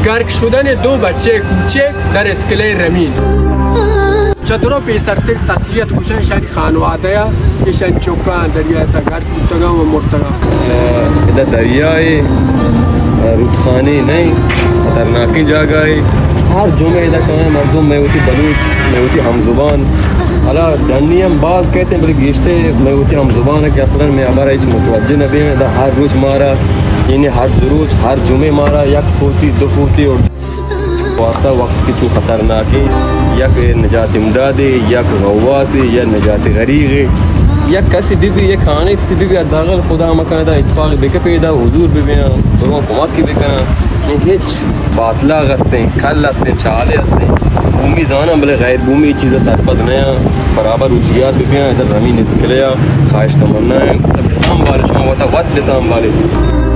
غرق شدن دو بچهٔ کوچک در اسکلهٔ رمین. چہ درو پیسرتر تسلیت گوشن ایشانی خانوادہ ءَ، ایشانی چکاں دریا ءِ تہا غرق بوتگاں و مرتگاں. ادا دریائے، رودخانے نئیں، خطرناکیں جاگہے. ہر جمعہ ادا کائیں مردم، مئے وتی بلوچ، مئے وتی ہمزبان. حالا ڈنی ہم باز کئیت، بلے گیشتر مئے وتی ہمزبان کہ اصلاً مئے ہبرا ہچ متوجہ نہ بیں. ادا ہر روچ مارا، یعنی ہر دو روچ، ہر جمعہ مارا یک فوتی، دو فوتی اور واسطہ وقت کہ چو خطرناکیں، یک نجات امدادے، یک غواسے، یک نجات غریقے، یک کسی بی بی، یک خانہ کسی بی بی، حداقل خدا مکن ادا اتفاق بکپے، ادا حضور ببیاں، برواں کمکی بکناں. اے ہچ باتلاغ استیں، کل استیں، چالے استیں، بومی زاناں، بلے غیر بومی چیز سرپد نیاں. برابر ہوشیار ببیاں، ادا رمین اسکلے ءَ خواہش تمنا ایں، بسام بالے، شما وتا وت بسام بالے.